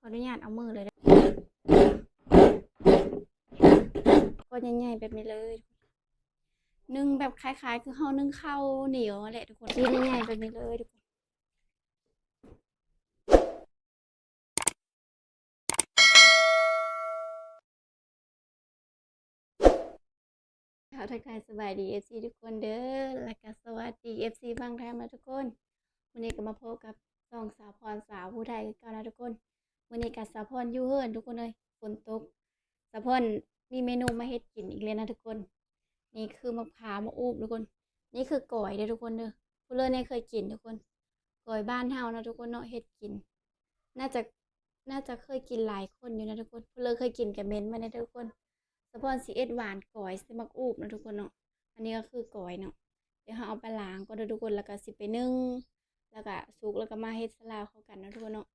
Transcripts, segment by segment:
ຂໍອະນຸຍາດເອົາມືເລີຍເດີ ກ້ອນໃຫຍ່ໆແບບນີ້ເລີຍ ໜຶ້ງແບບຄ້າຍໆຄືເຮົາໜຶ້ງເຂົ້າໜຽວຫັ້ນແຫຼະທຸກຄົນ ຊີ້ນໃຫຍ່ໆແບບນີ້ເລີຍທຸກຄົນ. ຂໍທັກທາຍສະບາຍດີເອັຟຊີທຸກຄົນເດີ ແລະກະສະຫວັດດີເອັຟຊີຝັ່ງໄທນຳທຸກຄົນ. ມື້ນີ້ກໍມາພົບກັບຊ່ອງສາວພອນສາວຜູ້ໄທຄືເກົ່ານະທຸກຄົນ. ມື້ນີ້ກະສາວພອນຢູ່ເຮືອນທຸກຄົນເອີຍ ຝົນຕົກ ສາວພອນມີເມນູມາເຮັດກິນອີກແລ້ວນະທຸກຄົນ. ນີ້ຄືໝາກພ້າວ ໝາກອູບທຸກຄົນ. ນີ້ຄືກ້ອຍເດີທຸກຄົນເດີ ຜູ້ເລີຍເຄີຍກິນທຸກຄົນ. ກ້ອຍບ້ານເຮົາເນາະທຸກຄົນເນາະ ເຮັດກິນ ໜ້າຈະ ໜ້າຈະເຄີຍກິນຫຼາຍຄົນຢູ່ນະທຸກຄົນ. ຜູ້ເລີຍເຄີຍກິນກະເມັນມາແດ່ທຸກຄົນ. ສາວພອນຊິເຮັດຫວານກ້ອຍໃສ່ໝາກອູບເນາະທຸກຄົນເນາະ. ອັນນີ້ກໍຄືກ້ອຍເນາະ ດຽວເຮົາເອົາໄປລ້າງກ່ອນເດີທຸກຄົນ ແລ້ວກໍຊິໄປໜຶ້ງ ແລ້ວກໍສຸກ ແລ້ວກໍມາເຮັດສະລາວເຂົ້າກັນເນາະທຸກຄົນເນາະ.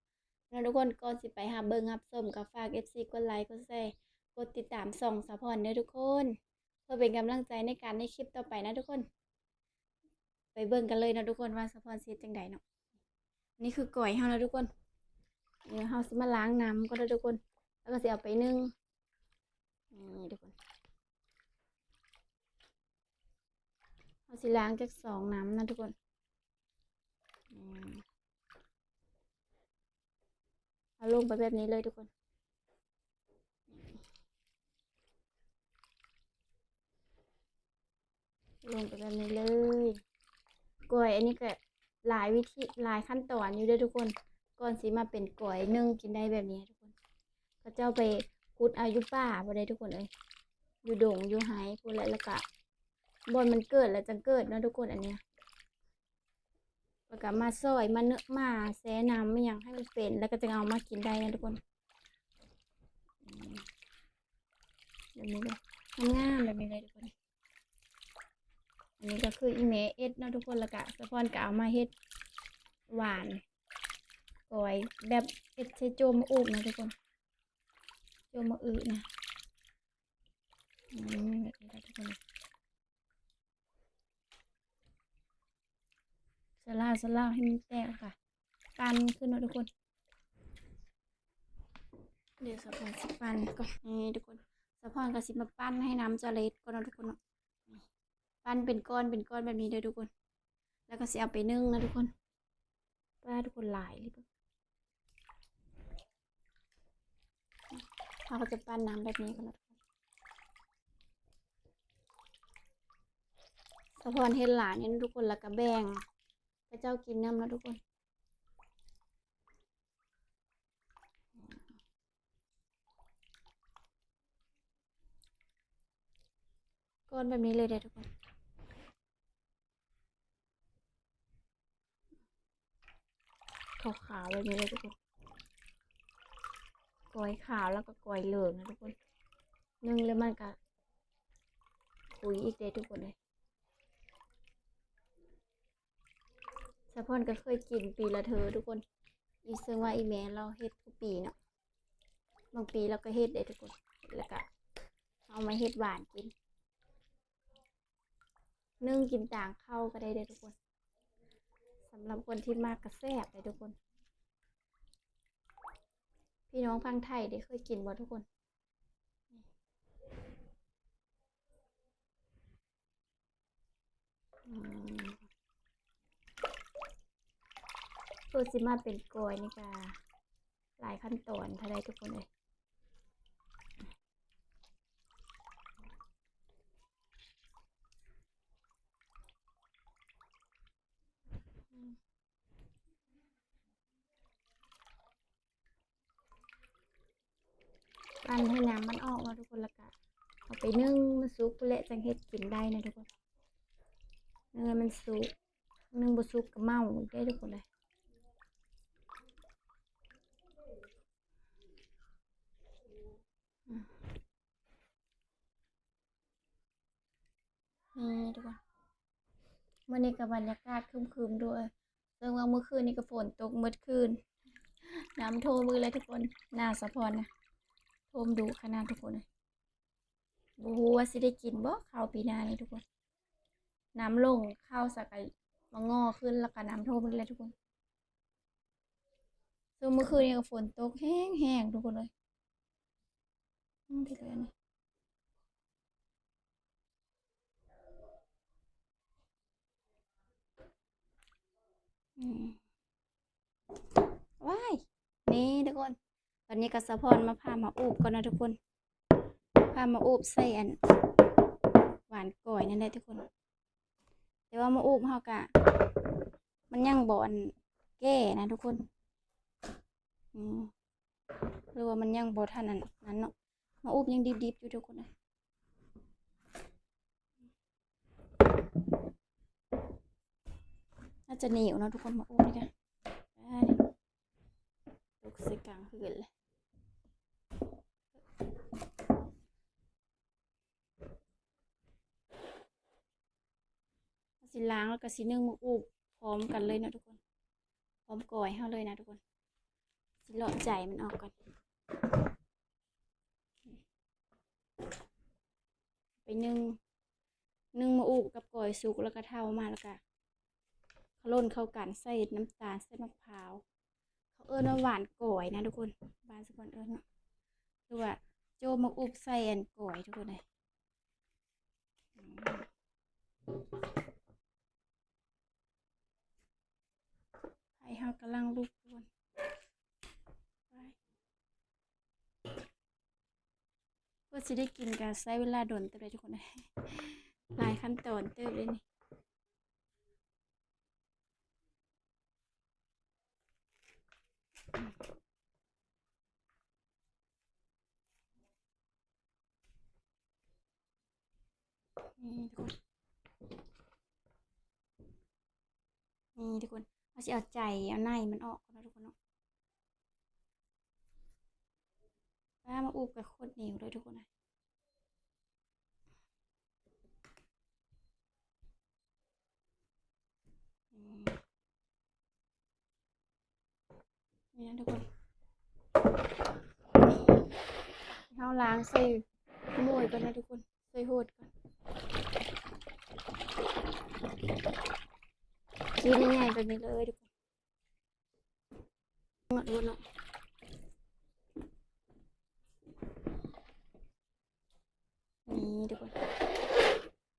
ເນາະທຸກຄົນ ກ່ອນຊິໄປຮັບເບິ່ງຮັບຊົມ ກໍຝາກເອັຟຊີກົດໄລ ກົດແຊ ກົດຕິດຕາມຊ່ອງສາວພອນເດີທຸກຄົນ ເພື່ອເປັນກຳລັງໃຈໃນການເຮັດຄລິບຕໍ່ໄປນະທຸກຄົນ. ໄປເບິ່ງກັນເລີຍເນາະທຸກຄົນ ວ່າສາວພອນຊິເຮັດຈັ່ງໃດເນາະ. ນີ້ຄືກ້ອຍເຮົານະທຸກຄົນ. ດຽວເຮົາຊິມາລ້າງນ້ຳກ່ອນເດີທຸກຄົນ ແລ້ວກໍຊິເອົາໄປໜຶ້ງ. ນີ້ທຸກຄົນ ເຮົາຊິລ້າງຈັກສອງນ້ຳນະທຸກຄົນ. ອືມ ເອົາລົງໄປແບບນີ້ເລີຍທຸກຄົນ ລົງໄປແບບນີ້ເລີຍ. ກ້ອຍອັນນີ້ກໍຫຼາຍວິທີ ຫຼາຍຂັ້ນຕອນຢູ່ເດີທຸກຄົນ ກ່ອນຊິມາເປັນກ້ອຍໜຶ້ງກິນໄດ້ແບບນີ້ທຸກຄົນ. ເຂົາເຈົ້າໄປຂຸດເອົາຢູ່ປ່າພຸ້ນເດ້ທຸກຄົນເອີຍ ຢູ່ດົງຢູ່ໄຮ່ພຸ້ນແຫຼະ ແລ້ວກະບ່ອນມັນເກີດແລ້ວຈັ່ງເກີດເນາະທຸກຄົນ. ອັນນີ້ ແລ້ວກະມາຊອຍ ມາເນາະ ມາແຊ່ນ້ຳອີ່ຫຍັງໃຫ້ມັນເປັນ ແລ້ວກໍຈຶ່ງເອົາມາກິນໄດ້ນະທຸກຄົນ. ອືມ ແບບນີ້ເລີຍ ງາມໆແບບນີ້ເລີຍທຸກຄົນ. ອັນນີ້ກໍຄືອີ່ແມ່ເຮັດເນາະທຸກຄົນ ແລ້ວກະສາວພອນກໍເອົາມາເຮັດຫວານກ້ອຍ ແບບເຮັດໃສ່ໂຈມໝາກອູບນະທຸກຄົນ ໂຈມໝາກອຶນະ. ອືມ ແບບນີ້ລະທຸກຄົນ ສະລາວໆໃຫ້ມັນແຕກ ແລ້ວກະປັ່ນຂຶ້ນເນາະທຸກຄົນ. ດຽວສາວພອນຊິປັ່ນກ່ອນ ນີ້ທຸກຄົນ ສາວພອນກໍຊິມາປັ່ນໃຫ້ນ້ຳຈະເລັດກ່ອນເນາະທຸກຄົນເນາະ. ປັ່ນເປັນກ້ອນເປັນກ້ອນແບບນີ້ເດີທຸກຄົນ ແລ້ວກໍຊິເອົາໄປໜຶ້ງນະທຸກຄົນ. ປ້າ ທຸກຄົນ ຫຼາຍເລີຍ ເຮົາກໍຈະປັ່ນນ້ຳແບບນີ້ກ່ອນເນາະ. ສາວພອນເຮັດຫຼາຍນີ້ນະທຸກຄົນ ແລ້ວກໍແບ່ງເຂົາເຈົ້າກິນນຳເນາະທຸກຄົນ. ກ້ອນແບບນີ້ເລີຍເດີທຸກຄົນ ຂາວໆແບບນີ້ເລີຍທຸກຄົນ ກ້ອຍຂາວແລ້ວກໍກ້ອຍເຫຼືອງນະທຸກຄົນ. ໜຶ້ງແລ້ວມັນກະຂຸຍອີກເດ້ທຸກຄົນເອີຍ. ສາວພອນກໍເຄີຍກິນປີລະເທື່ອທຸກຄົນ ອີ່ເຊິ່ງວ່າອີ່ແມ່ລາວເຮັດທຸກປີເນາະ ບາງປີລາວກໍເຮັດເດ້ທຸກຄົນ ແລ້ວກໍເອົາມາເຮັດຫວານກິນ ໜຶ້ງກິນຕາງເຂົ້າກໍໄດ້ເດ້ທຸກຄົນ. ສຳລັບຄົນທີ່ມັກກໍແຊບເດ້ທຸກຄົນ. ພີ່ນ້ອງຝັ່ງໄທເດ້ ເຄີຍກິນບໍ່ທຸກຄົນ? ອືມ ເພື່ອຊິມາເປັນກ້ອຍນີ້ກະຫຼາຍຂັ້ນຕອນເທົ່າໃດທຸກຄົນເອີຍ. ປັ່ນໃຫ້ນ້ຳມັນອອກເນາະທຸກຄົນ ແລ້ວກະເອົາໄປໜຶ້ງໃຫ້ມັນສຸກພຸ້ນແຫຼະ ຈັ່ງເຮັດກິນໄດ້ນະທຸກຄົນ. ໜຶ້ງໃຫ້ມັນສຸກ ໜຶ້ງບໍ່ສຸກກໍເມົາອີກເດ້ທຸກຄົນເອີຍ. ອືມ ນີ້ທຸກຄົນ ມື້ນີ້ກໍບັນຍາກາດຄຶ້ມໆດ້ວຍ ເຊິ່ງວ່າມື້ຄືນນີ້ກໍຝົນຕົກໝົດຄືນ ນ້ຳຖ້ວມອີກແລ້ວທຸກຄົນ. ໜ້າສາວພອນນະ ຖ້ວມດຸຂະໜາດທຸກຄົນເອີຍ. ບໍ່ຮູ້ວ່າຊິໄດ້ກິນບໍ່ເຂົ້າປີໜ້ານີ້ທຸກຄົນ. ນ້ຳລົງ ເຂົ້າສະກະມາງໍ້ຂຶ້ນ ແລ້ວກະນ້ຳຖ້ວມອີກແລ້ວທຸກຄົນ. ຊ່ວງມື້ຄືນນີ້ກໍຝົນຕົກແຮງໆ ທຸກຄົນເອີຍ. ອືມ ຜິດແລ້ວອັນນີ້ ອືມ ວ້າຍ ນີ້ທຸກຄົນ ຕອນນີ້ກໍສາວພອນມາຜ່າໝາກອູບກ່ອນນະທຸກຄົນ ຜ່າໝາກອູບໃສ່ອັນຫວ່ານກ້ອຍນັ້ນແຫຼະທຸກຄົນ. ແຕ່ວ່າໝາກອູບເຮົາກະ ມັນຍັງບໍ່ອັນແກ່ນະທຸກຄົນ ອືມ ຫຼືວ່າມັນຍັງບໍ່ທັນອັນນັ້ນເນາະ ໝາກອູບຍັງດິບໆຢູ່ທຸກຄົນເອີຍ. ໜ້າຈະໜຽວເນາະທຸກຄົນ ໝາກອູບນີ້ກະ ຕກໃສ່ກາງເຮືອນເລີຍ. ເຮົາຊິລ້າງແລ້ວກໍຊິໜຶ້ງໝາກອູບພ້ອມກັນເລີຍເນາະທຸກຄົນ ພ້ອມກ້ອຍເຮົາເລີຍນະທຸກຄົນ ຊິເລາະໃຈມັນອອກກ່ອນ ໄປໜຶ້ງ ໜຶ້ງໝາກອູບກັບກ້ອຍສຸກ ແລ້ວກໍເທົາມາ ແລ້ວກໍ ເຂົາຫຼົ່ນເຂົ້າກັນ ໃສ່ນ້ຳຕານ ໃສ່ໝາກພ້າວ ເຂົາເອີ້ນວ່າຫວ່ານກ້ອຍນະທຸກຄົນ ບ້ານສາວພອນເອີ້ນເນາະ ຫຼືວ່າໂຈມໝາກອຸບໃສ່ອັນກ້ອຍທຸກຄົນເອີຍ. ອືມ ໄຟເຮົາກຳລັງລຸກທຸກຄົນ ໄປ ກວ່າຊິໄດ້ກິນກໍໃຊ້ເວລາດົນເຕີບເດ້ທຸກຄົນເອີຍ ຫຼາຍຂັ້ນຕອນເຕີບເດ້ນີ້. ນີ້ທຸກຄົນ ນີ້ທຸກຄົນ ເຮົາຊິເອົາໃຈເອົາໃນມັນອອກກ່ອນເນາະທຸກຄົນເນາະ. ປ້າ ໝາກອຸບກໍໂຄດໜຽວເລີຍທຸກຄົນເອີຍ. ອືມ ນີ້ນະທຸກຄົນ ເຮົາລ້າງໃສ່ໂມຍກ່ອນນະທຸກຄົນ ໃສ່ໂຫດກ່ອນ ຊີ້ນໃຫຍ່ໆແບບນີ້ເລີຍທຸກຄົນ. ເນາະ ນີ້ທຸກຄົນ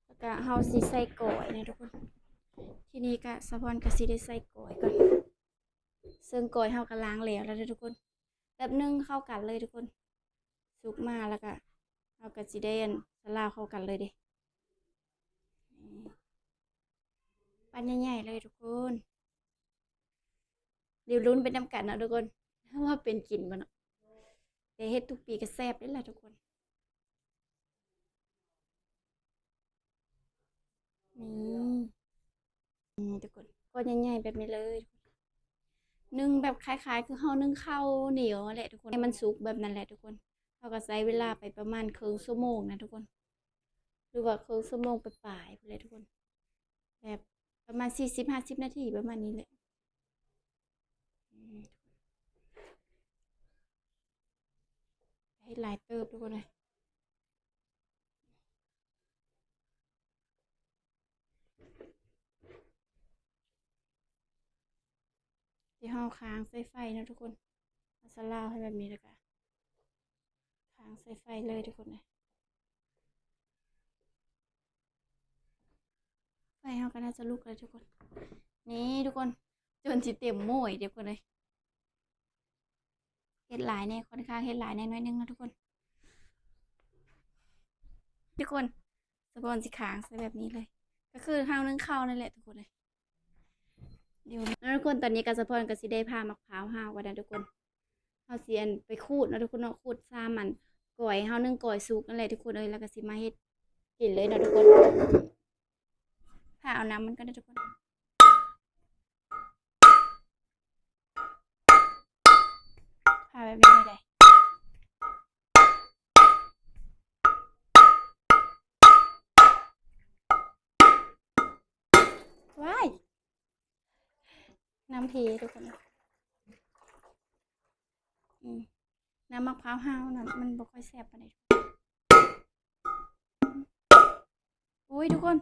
ແລ້ວກະເຮົາຊິໃສ່ກ້ອຍນະທຸກຄົນ. ທີນີ້ກະສາວພອນກະຊິໄດ້ໃສ່ກ້ອຍກ່ອນ ເຊິ່ງກ້ອຍເຮົາກະລ້າງແລ້ວແລ້ວເດີທຸກຄົນ. ແປັບໜຶ່ງເຂົ້າກັນເລີຍທຸກຄົນ ສຸກມາແລ້ວກະເຮົາກະຊິໄດ້ອັນສະລາວເຂົ້າກັນເລີຍເດ້ ປັນໃຫຍ່ໆເລີຍທຸກຄົນ. ດຽວລຸ້ນໄປນຳກັນເນາະທຸກຄົນ ວ່າເປັນກິນບໍ່ເນາະ ແຕ່ເຮັດທຸກປີກໍແຊບເດ້ລະທຸກຄົນ. ນີ້ ນີ້ທຸກຄົນ ກ້ອນໃຫຍ່ໆແບບນີ້ເລີຍ ໜຶ້ງແບບຄ້າຍໆຄືເຮົາໜຶ້ງເຂົ້າໜຽວຫັ້ນແຫຼະທຸກຄົນ ໃຫ້ມັນສຸກແບບນັ້ນແຫຼະທຸກຄົນ. ເຮົາກໍໃຊ້ເວລາໄປປະມານເຄິ່ງຊົ່ວໂມງນະທຸກຄົນ ຫຼືວ່າເຄິ່ງຊົ່ວໂມງປາຍໆພຸ້ນແຫຼະທຸກຄົນ ແບບປະມານສີ່ສິບຫ້າສິບນາທີປະມານນີ້ແຫຼະ. ອືມ ເຮັດຫຼາຍເຕີບທຸກຄົນເອີຍ. ດຽວເຮົາຄ້າງໃສ່ໄຟເນາະທຸກຄົນ ເອົາສະລາວໃຫ້ແບບນີ້ ແລ້ວກະຄ້າງໃສ່ໄຟເລີຍທຸກຄົນເອີຍ. ໄຟເຮົາກໍໜ້າຈະລຸກແລ້ວທຸກຄົນ. ນີ້ທຸກຄົນ ຈົນຊິເຕັມໂມຍທຸກຄົນເອີຍ. ເຮັດຫຼາຍແດ່ ຄ່ອນຂ້າງເຮັດຫຼາຍແດ່ໜ້ອຍໜຶ່ງເນາະທຸກຄົນ. ທຸກຄົນ ສາວພອນຊິຄ້າງໃສ່ແບບນີ້ເລີຍ ກໍຄືເຮົາໜຶ້ງເຂົ້ານັ້ນແຫຼະທຸກຄົນເອີຍ. ດຽວ ທຸກຄົນ ຕອນນີ້ກໍສາວພອນກໍຊິໄດ້ຜ່າໝາກພ້າວຫ້າວກ່ອນນະທຸກຄົນ. ເຮົາຊິອັນໄປຂູດເນາະທຸກຄົນເນາະ ຂູດຊາມອັນກ້ອຍເຮົາໜຶ້ງກ້ອຍສຸກນັ້ນແຫຼະທຸກຄົນເອີຍ ແລ້ວກໍຊິມາເຮັດກິນເລີຍເນາະທຸກຄົນ. ຜ່າເອົານ້ຳມັນກ່ອນເດີທຸກຄົນ. ຜ່າແບບນີ້ເລີຍ ວ້າຍ ນ້ຳເພທຸກຄົນ. ອືມ ນ້ຳໝາກພ້າວຫ້າວນັ້ນມັນບໍ່ຄ່ອຍແຊບປານໃດ. ໂອ້ຍ ທຸກຄົນ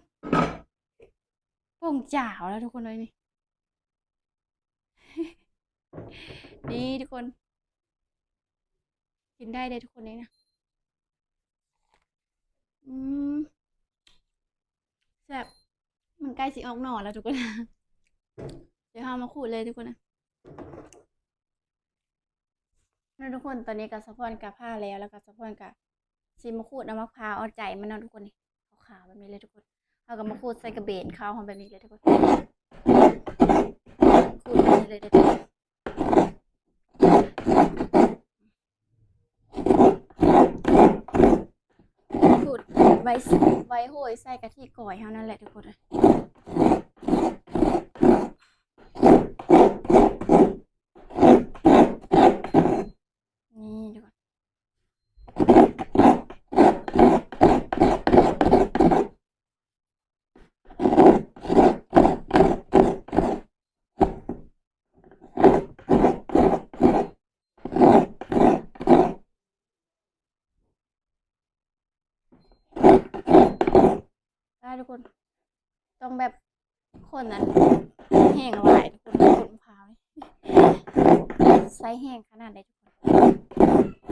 ຜົງຈາວແລ້ວທຸກຄົນເອີຍນີ້. ນີ້ທຸກຄົນ ກິນໄດ້ເດ້ທຸກຄົນ ນີ້ນະ. ອືມ ແຊບ. ມັນໃກ້ຊິອອກໜໍ່ແລ້ວທຸກຄົນ. ດຽວເຮົາມາຂູດເລີຍທຸກຄົນນະ. ເນາະທຸກຄົນ ຕອນນີ້ກະສາວພອນກະຜ່າແລ້ວ ແລ້ວກະສາວພອນກະຊິມາຂູດເອົາໝາກພ້າວ ເອົາໃຈມັນເນາະທຸກຄົນ ນີ້ ຂາວໆ ແບບນີ້ເລີຍທຸກຄົນ. ເຮົາກະມາຂູດໃສ່ກະເບນເຂົ້າເຮົາແບບນີ້ເລີຍທຸກຄົນ ຂູດແບບນີ້ເລີຍເດີ. ຂູດໄວ້ ໄວ້ໂຫ້ຍໃສ່ກະທິກ້ອຍເຮົານັ້ນແຫຼະທຸກຄົນເອີຍ. ນີ້ທຸກຄົນ ໄດ້ທຸກຄົນ ຕ້ອງແບບຄົນນັ້ນແຮງຫຼາຍທຸກຄົນ ຄົນພາວນີ້ ໃຊ້ແຮງຂະໜາດໃດທຸກຄົນ.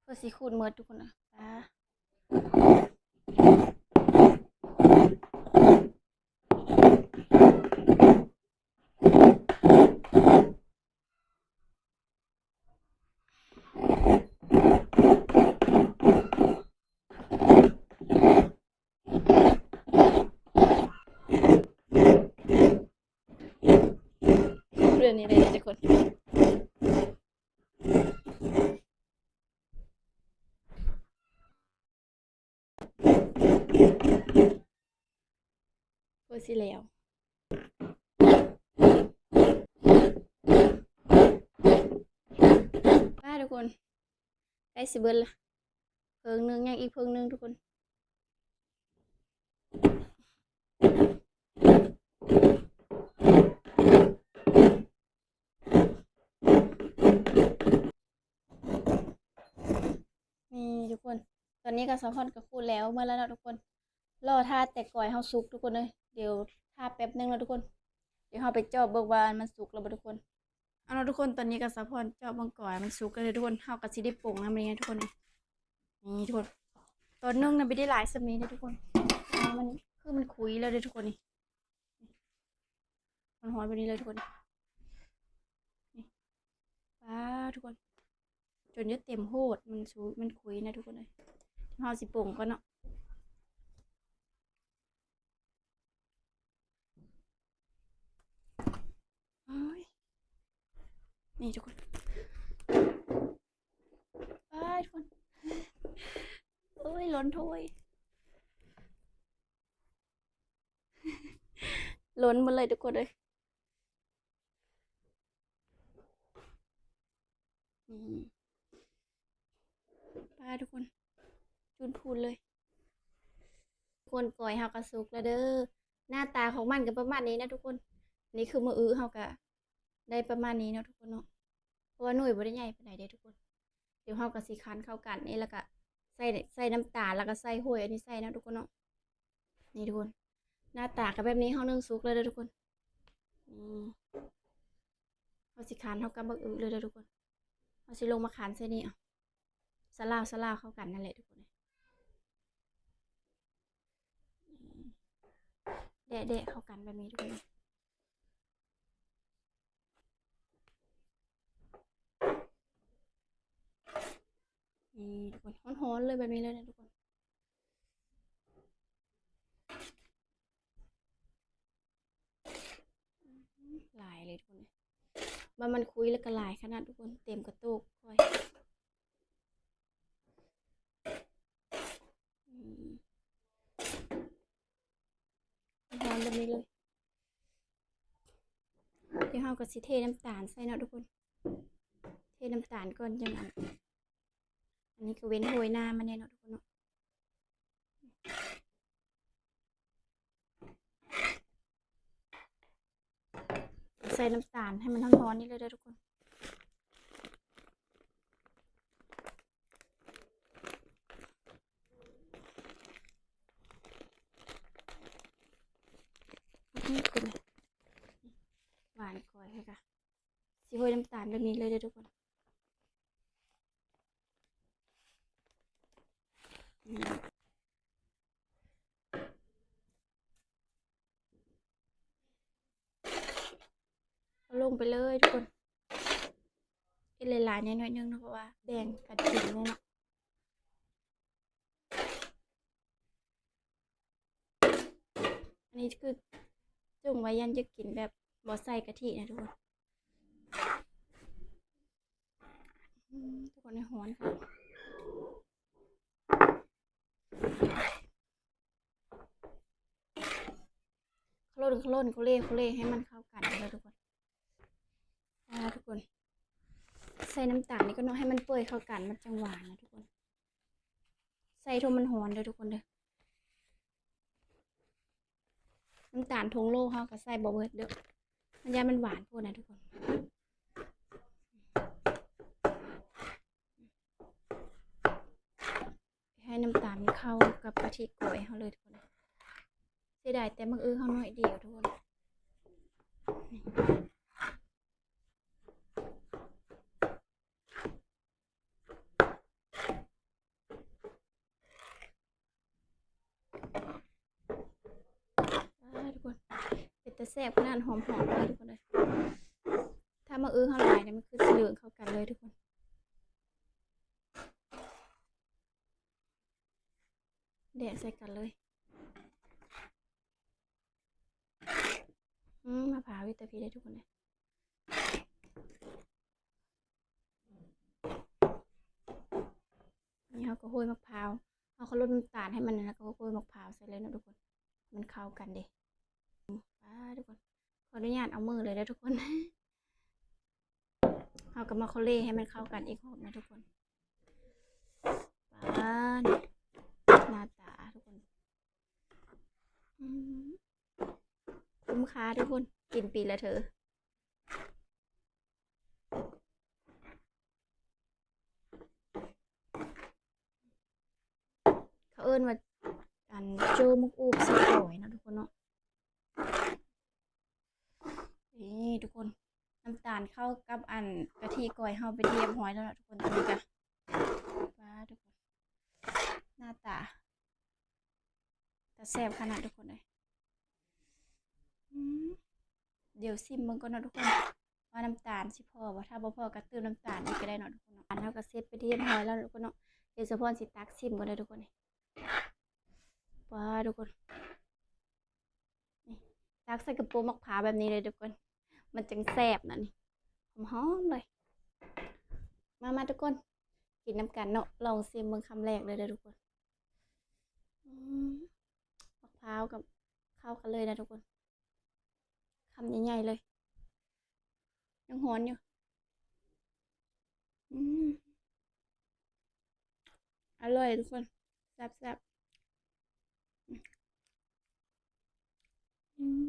ເພື່ອຊິຂູດໝົດທຸກຄົນນະ. ເລື່ອງນີ້ເລີຍທຸກຄົນ ເພື່ອຊິແລ້ວ. ມາທຸກຄົນ ໃກ້ຊິເບິດລະ ເພິ່ງໜຶ່ງ ຍັງອີກເພິ່ງໜຶ່ງທຸກຄົນ. ນີ້ທຸກຄົນ ຕອນນີ້ກະສາວພອນກະຂູດແລ້ວໝົດແລ້ວເນາະທຸກຄົນ. ລໍຖ້າແຕ່ກ້ອຍເຮົາສຸກທຸກຄົນເອີຍ. ດຽວຖ້າແປັບໜຶ່ງເນາະທຸກຄົນ ດຽວເຮົາໄປຈອບເບິ່ງວ່າມັນສຸກແລ້ວບໍ່ທຸກຄົນ. ເອົາເນາະທຸກຄົນ ຕອນນີ້ກະສາວພອນຈອບເບິ່ງກ້ອຍມັນສຸກແລ້ວເດີທຸກຄົນ. ເຮົາກະຊິໄດ້ປົງນຳນີ້ທຸກຄົນ. ນີ້ທຸກຄົນ ຕອນໜຶ່ງນະບໍ່ໄດ້ຫຼາຍສ່ຳນີ້ເດີທຸກຄົນ ມັນຄືມັນຂຸຍແລ້ວເດີທຸກຄົນນີ້. ຮ້ອນໆ ແບບນີ້ເລີຍທຸກຄົນ ນີ້ ປາດ ທຸກຄົນ ຈົນຈະເຕັມໂຫດ ມັນຊູ ມັນຂຸຍນະທຸກຄົນເອີຍ. ເຮົາຊິປົງກ່ອນເນາະ ໂອ້ຍ ນີ້ທຸກຄົນ ປາດ ທຸກຄົນ ໂອ້ຍ ລົ້ນຖ້ວຍ. ລົ້ນໝົດເລີຍທຸກຄົນເອີຍ ນີ້ ປາດ ທຸກຄົນ ຈູນພູນເລີຍ. ຄົນ ກ້ອຍເຮົາກະສຸກແລ້ວເດີ ໜ້າຕາຂອງມັນກະປະມານນີ້ນະທຸກຄົນ. ນີ້ຄືມື້ອຶເຮົາກະໄດ້ປະມານນີ້ເນາະທຸກຄົນເນາະ ເພາະວ່າໜ່ວຍບໍ່ໄດ້ໃຫຍ່ປານໃດເດ້ທຸກຄົນ. ດຽວເຮົາກະຊິຄັ້ນເຂົ້າກັນນີ້ ແລ້ວກະໃສ່ ໃສ່ນ້ຳຕານ ແລ້ວກະໃສ່ໂຫ້ຍອັນນີ້ໃສ່ເນາະທຸກຄົນເນາະ. ນີ້ທຸກຄົນ ໜ້າຕາກະແບບນີ້ ເຮົາໜຶ້ງສຸກແລ້ວເດີທຸກຄົນ. ນີ້ ເຮົາຊິຄັ້ນເທົ່າກັບບັກອຶເລີຍເດີທຸກຄົນ. ເຮົາຊິລົງມາຄັ້ນໃສ່ນີ້ ເອົາ ສະຫຼາວ ສະຫຼາວເຂົ້າກັນນັ້ນແຫຼະທຸກຄົນ. ແດະ ແດະເຂົ້າກັນແບບນີ້ທຸກຄົນ. ນີ້ທຸກຄົນ ຮ້ອນໆ ເລີຍ ແບບນີ້ເລີຍນະທຸກຄົນ. ຫຼາຍເລີຍທຸກຄົນ ວ່າມັນຂຸຍແລ້ວກະຫຼາຍຂະໜາດທຸກຄົນ ເຕັມກະໂຕກຂ້ອຍ. ອືມ ຮ້ອນແບບນີ້ເລີຍ. ດຽວເຮົາກະຊິເທນ້ຳຕານໃສ່ເນາະທຸກຄົນ ເທນ້ຳຕານກ່ອນຈັ່ງອັນ ອັນນີ້ກະເວັ້ນໂຮຍໜ້າມັນແດ່ເນາະທຸກຄົນເນາະ. ໃສ່ນ້ຳຕານໃຫ້ມັນຮ້ອນໆ ນີ້ເລີຍເດີທຸກຄົນ. ເປັນ ຫວານກ້ອຍເລີຍກະ ຊິໂຮຍນ້ຳຕານແບບນີ້ເລີຍເດີທຸກຄົນ. ເອົາລົງໄປເລີຍທຸກຄົນ. ເຮັດຫຼາຍໆແດ່ໜ້ອຍໜຶ່ງເນາະ ເພາະວ່າແບ່ງກັນກິນແດ່ເນາະ. ອັນນີ້ຄືຈົ່ງໄວ້ຢ້ານຢາກກິນແບບບໍ່ໃສ່ກະທິນະທຸກຄົນ. ອືມ ທຸກຄົນ ໃຫ້ຮ້ອນເຂົ້າ ໂຄລນ ໂຄລນ ໂຄເລ ໂຄເລ ໃຫ້ມັນເຂົ້າກັນເດີທຸກຄົນ. ອ່າ ທຸກຄົນ ໃສ່ນ້ຳຕານນີ້ກ່ອນເນາະ ໃຫ້ມັນເປື່ອຍເຂົ້າກັນ ມັນຈັ່ງຫວານນະທຸກຄົນ. ໃສ່ທົ່ວມັນຮ້ອນເດີທຸກຄົນເດີ. ນ້ຳຕານຖົງໂລເຮົາກໍໃສ່ບໍ່ເບິດເດີ ມັນຢ້ານມັນຫວານໂພດນະທຸກຄົນ. ໃຫ້ນ້ຳຕານເຂົ້າກັບກະທິກ້ອຍເຮົາເລີຍທຸກຄົນ. ເສຍດາຍແຕ່ໝາກອຶເຮົາໜ້ອຍດຽວທຸກຄົນ. ອ່າ ທຸກຄົນ ເປັນຕາແຊບຂະໜາດ ຫອມໆເລີຍທຸກຄົນເອີຍ. ຖ້າໝາກອຶເຮົາຫຼາຍນີ້ ມັນຄືຊິເຫຼືອງເຂົ້າກັນເລີຍທຸກຄົນ. ແດກໃສ່ກັນເລີຍ. ອືມ ມະພ້າວຢູ່ແຕ່ພີ້ເດ້ທຸກຄົນເອີຍ. ນີ້ເຮົາກໍໂຮຍໝາກພ້າວ ເຮົາກໍລົດນ້ຳຕານໃຫ້ມັນ ແລ້ວກໍໂຮຍໝາກພ້າວໃສ່ເລີຍເນາະທຸກຄົນ ມັນເຂົ້າກັນເດ້. ປ້າ ທຸກຄົນ ຂໍອະນຸຍາດເອົາມືເລີຍເດີທຸກຄົນ. ເຮົາກໍມາໂຄເລໃຫ້ມັນເຂົ້າກັນອີກຮອບນະທຸກຄົນ. ປ້າ ໜ້າຕາທຸກຄົນ ອືມ ຄຸ້ມຄ່າທຸກຄົນ ກິນປີລະເທື່ອ. ເຂົາເອີ້ນວ່າ ອັນ ໂຈ້ໝາກອູບໃສ່ກ້ອຍເນາະທຸກຄົນເນາະ. ນີ້ທຸກຄົນ ນ້ຳຕານເຂົ້າກັບອັນກະທິກ້ອຍເຮົາເປັນທີ່ຮຽບຮ້ອຍແລ້ວເນາະທຸກຄົນ. ຕອນນີ້ກະ ວ້າ ທຸກຄົນ ໜ້າຕາ ຕາແຊບຂະໜາດທຸກຄົນເອີຍ. ອືມ ດຽວຊິມເບິ່ງກ່ອນເນາະທຸກຄົນ ວ່ານ້ຳຕານຊິພໍບໍ່ ຖ້າບໍ່ພໍກໍເຕີມນ້ຳຕານອີກກໍໄດ້ເນາະທຸກຄົນເນາະ. ອັນເຮົາກໍເສັດເປັນທີ່ຮຽບຮ້ອຍແລ້ວທຸກຄົນເນາະ. ດຽວສາວພອນຊິຕັກຊິມກ່ອນເດີທຸກຄົນ. ນີ້ ວ້າ ທຸກຄົນ ນີ້ ຕັກໃສ່ກະໂປມໝາກພ້າວແບບນີ້ເລີຍທຸກຄົນ ມັນຈັ່ງແຊບນະນີ້ ຫອມໆເລີຍ. ມາໆ ທຸກຄົນ ກິນນຳກັນເນາະ. ລອງຊິມເບິ່ງຄຳແລກເລີຍເດີທຸກຄົນ. ອືມ ໝາກພ້າວກັບເຂົ້າກັນເລີຍນະທຸກຄົນ ຄຳໃຫຍ່ໆເລີຍ ຍັງຮ້ອນຢູ່. ອືມ ອະລ່ອຍທຸກຄົນ ແຊບໆ. ອືມ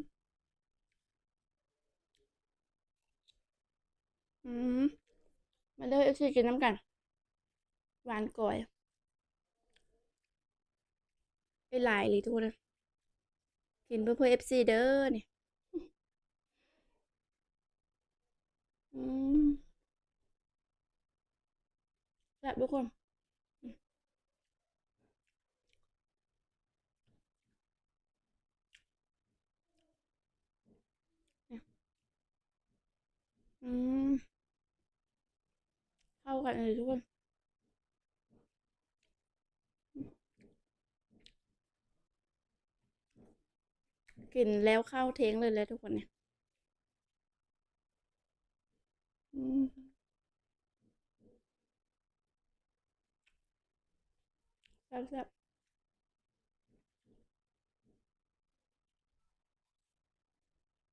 ອືມ ມາເດີ ເອັຟຊີ ກິນນຳກັນ ຫວານກ້ອຍ ໄດ້ຫຼາຍອີ່ຫຼີທຸກຄົນເອີຍ. ກິນເພື່ອ ເພື່ອ ເອັຟຊີ ເດີນີ້. ອືມ ແຊບທຸກຄົນ. ອືມ ເຂົ້າກັນເລີຍທຸກຄົນ. ກິນແລ້ວເຂົ້າເທັງເລີຍແຫຼະທຸກຄົນນີ້. ອືມ ແຊບໆ.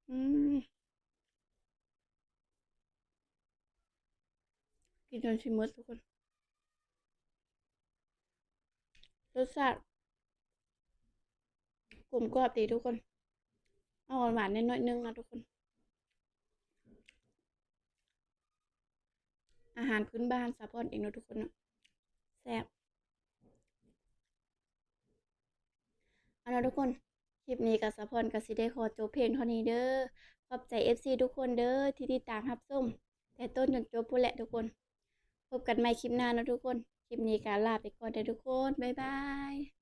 ອືມ ກິນຈົນຊິໝົດທຸກຄົນ. ລົດຊາດກົມກອບດີທຸກຄົນ ອອກຫວານໆໜ້ອຍໆໜຶ່ງເນາະທຸກຄົນ. ອາຫານພື້ນບ້ານສາວພອນເອງເນາະທຸກຄົນເນາະ ແຊບ. ເອົາເນາະທຸກຄົນ ຄ ຄລິບນີ້ກໍສາວພອນກໍຊິໄດ້ຂໍຈົບພຽງເທົ່ານີ້ເດີ. ຂອບໃຈເອັຟຊີທຸກຄົນເດີ ທີ່ຕິດຕາມຮັບຊົມ ແຕ່ຕົ້ນຈົນຈົບພຸ້ນແຫຼະທຸກຄົນ. ພົບກັນໃໝ່ຄລິບໜ້າເນາະທຸກຄົນ. ຄລິບນີ້ກໍລາໄປກ່ອນເດີທຸກຄົນ. ບາຍບາຍ.